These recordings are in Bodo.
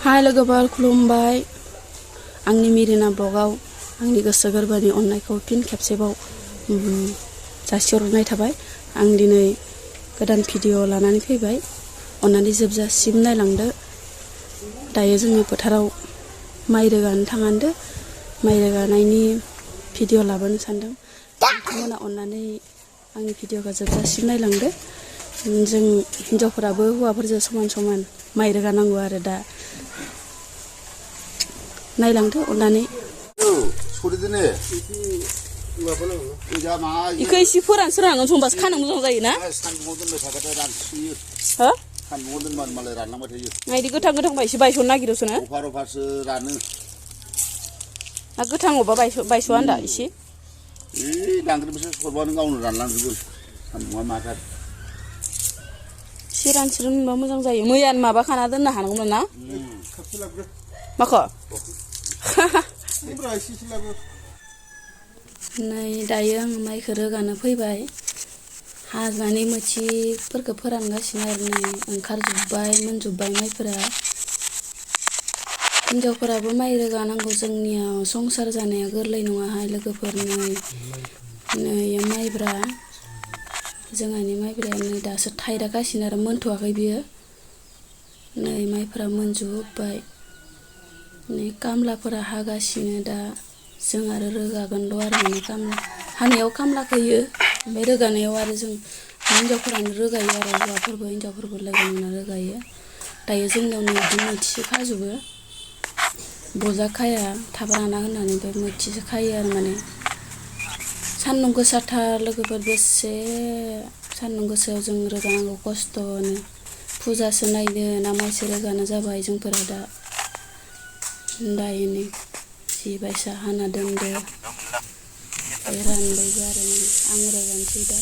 हाय लोगोफोर खुलुमबाय आंनि मिरिना ब्लगाव आंनि गोसो गोरबोनि अननायखौ फिन खेबसेबाव जासिहरनाय थाबाय। आं दिनै गोदान भिडिअ लानानै फैबाय। अननानै जोबजासिम नायलांदो। दायो जोंनि फोथाराव माइ रोगानो थांनांदो। माइ रोगानायनि भिडिअ लाबोनो सानदों। नोंथांमोना अननानै आंनि भिडिअखौ जोबजासिम नायलांदो। जों हिन्जावफोराबो हौवाफोरजों समान समान माइ रोगानांगौ आरो दा नायलांदो अननानै। इखौ एसे फोरानस्रानांगोन समबासो खानो मोजां जायोना। हो? नायदि गोथां गोथांबा एसे बायस'नो नागिरोसो ना? ना गोथां अबा बायस'आ होनदा एसे? एसे रानस्रोन मोनबा मोजां जायो। मैयानो माबा खाना दोननो हानांगौमोन ना? माखौ? नै दायो आं माइखौ रोगानो फैबाय। हानानै मोथिफोरखौ फोरानगासिनो आरो नै ओंखारजोब्बाय मोनजोब्बाय माइफोरा। हिन्जावफोराबो माइ रोगानांगौ। जोंनियाव संसार जानाया गोरलै नङाहाय लोगोफोर। नै माइब्रा जोंहानि माइब्राया नै दासो थाइरागासिनो आरो मोनथ'वाखै बियो। नै माइफोरा मोनजोब्बाय। नै खामलाफोरा हागासिनो दा। जों आरो रोगागोनल' आरो माने हानायाव खामलाखौ होयो, ओमफ्राय रोगानायाव आरो जों हिन्जावफोरानो रोगायो आरो हौवाफोरबो हिन्जावफोरबो लोगो नांना रोगायो। दायो जोंनियाव नै बिदि मोथिसो खाजोबो। बजा खाया थाब राना होननानै बे मोथिसो खायो आरो माने। सान्दुं गोसाथार लोगोफोर, बेसे सान्दुं गोसायाव जों रोगानांगौ खस्थ'नो। फुजासो नायनो ना माइसो रोगानो जाबाय जोंफोरा दा। दायो नै जिबायसा हाना दोनदो। रानबायबो आरो आं रोगानोसै दा।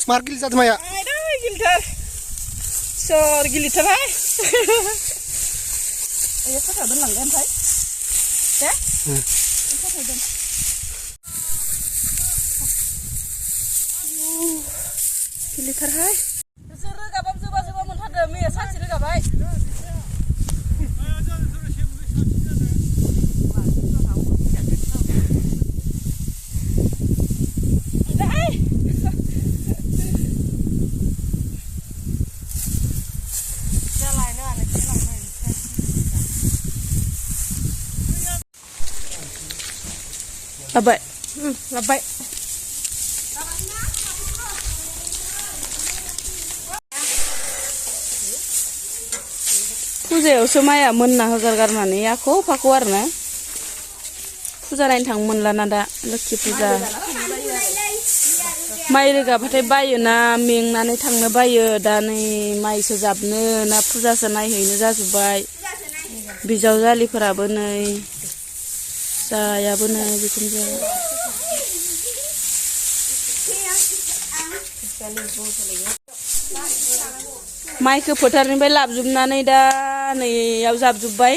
मार गिलिर जादों माया? गिलिरथार सोर गिलिरथारहाय। बे खथायाव दोनलांदो ओमफ्राय दे खथायाव दोन। गिलिरथारहाय। नोंसोर रोगाबाबो जोबा जोबा मोनथारदों। मैया सानसे रोगाबाय। लाबाय लाबाय। फुजायावसो माइया मोनना होगारगारनानै आख' फाख' आरो ना। फुजा नायनो थांनो मोनलाना दा लोखि फुजा। माइ रोगाबाथाय बायोना मेंनानै थांनो बायो। दा नै माइसो जाबनो ना फुजासो नायहैनो जाजोब्बाय। बिजावजालिफोराबो नै जायाबो नै बिखुनजो। माइखौ फोथारनिफ्राय लाबोजोबनानै दा नैयाव जाबजोब्बाय।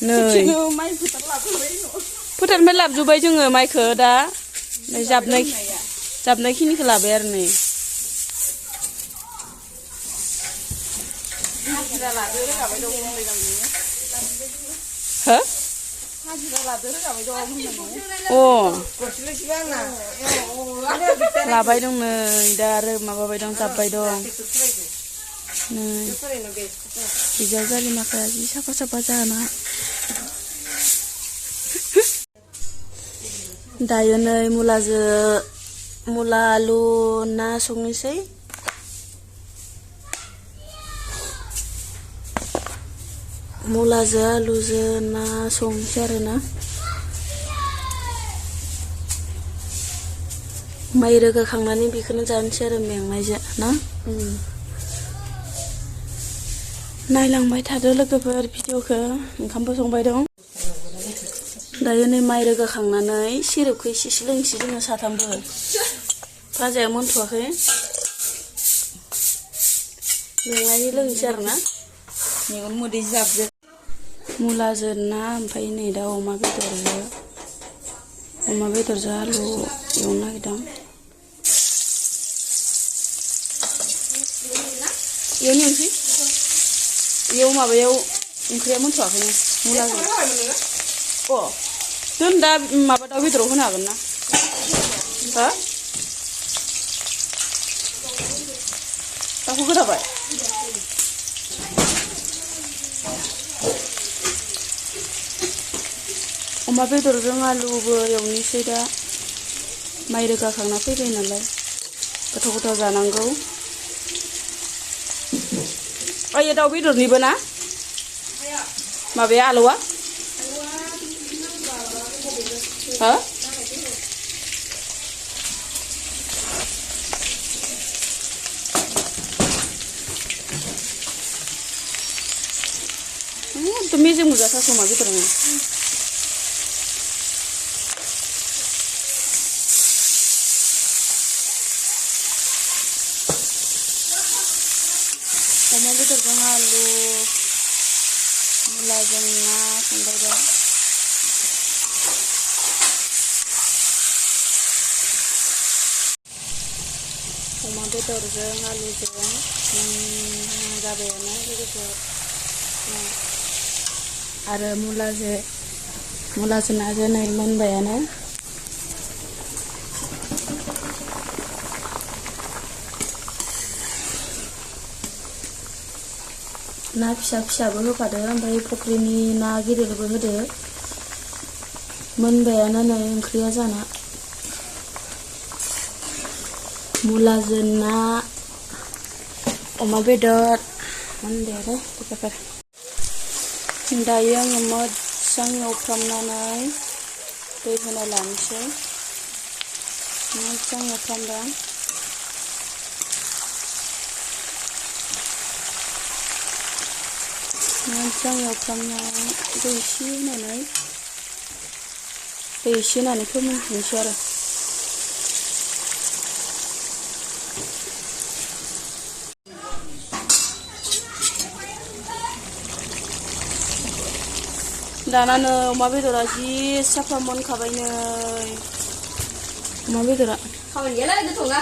नै फोथारनिफ्राय लाबोजोब्बाय जोङो माइखौ दा। नै जाबनाय खिनिखौ लाबाय आरो नै। हो? लाबाय दं नै दा आरो माबाबाय दं जाब्बाय दं नै। बिजावजालि माखाया जि साफा साफा जाना। दायो नै मुला आलु ना संनोसै। मुलाजों आलुजों ना संनोसै आरो ना। माइ रोगाखांनानै बेखौनो जानोसै आरो मेंनायजों ना। नायलांबाय थादो लोगोफोर भिडिअखौ। ओंखामबो संबाय दं। दायो नै माइ रोगाखांनानै सिरपखौ एसे लोंसै जोङो साथामबो। भाजाया मोनथ'वाखै। मेंनायनि लोंसै आरो ना। मेगन मोदै जाबजो। मुलाजों ना ओमफ्राय नै दा अमा बेदरजों आलु एवनो नागिरदों। एवनो एवनोसै। इयाव माबायाव ओंख्रिया मोनथ'वाखैनो मुलाजों अ दोन दा माबा दाउ बेदराव होनो हागोन ना हो दाउखौ गोदाबाय अमा बेदरजों आलुबो एवनोसै दा माइ रोगाखांना फैबाय नालाय गोथाव गोथाव जानांगौ ओइ दाउ बेदरनिबो ना माबाया आलुआ हो तो मेजेम बुजाखासो अमा बेदरनि अमा बेदरजों आलु मुलाजों ना संबाय दा अमा बेदरजों आलुजों जाबायानो लोगोसे आरो मुलाजों नाजों नै मोनबायानो ना फिसा फिसाबो होफादो ओमफ्राय फुख्रिनि ना गिदिरबो होदो मोनबायानो नै ओंख्रिया जाना मुलाजों ना अमा बेदर मोनबायानो लोगोफोर दायो आङो मोजां एवफ्रामनानै दै होना लानोसै मोजां एवफ्रामदों मोजां एवफ्रामनानै दै एसे होनानै फोमोनफिनसै आरो दानानो अमा बेदरा जि साफा मोनखाबाय नै अमा बेदरा खामानि गैयालै दोनथ'ना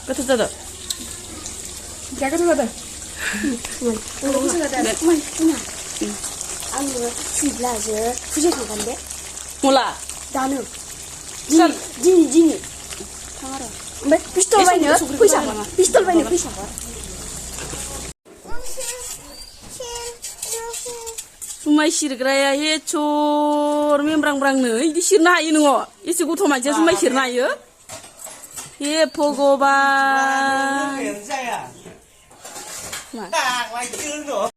गोथाव जादों गोथाव जादों आङो सिब्लाजो फुजा थांगोन दे मुला दानो दिनै थां आरो ओमफ्राय पिस्तल बायनो फैसा जुमाय सिरग्राया हेचर मेमब्रांब्रांनो इदि सिरनो हायो नोङो एसे गथ' मानसिया जुमाय सिरनो हायो हे भगबान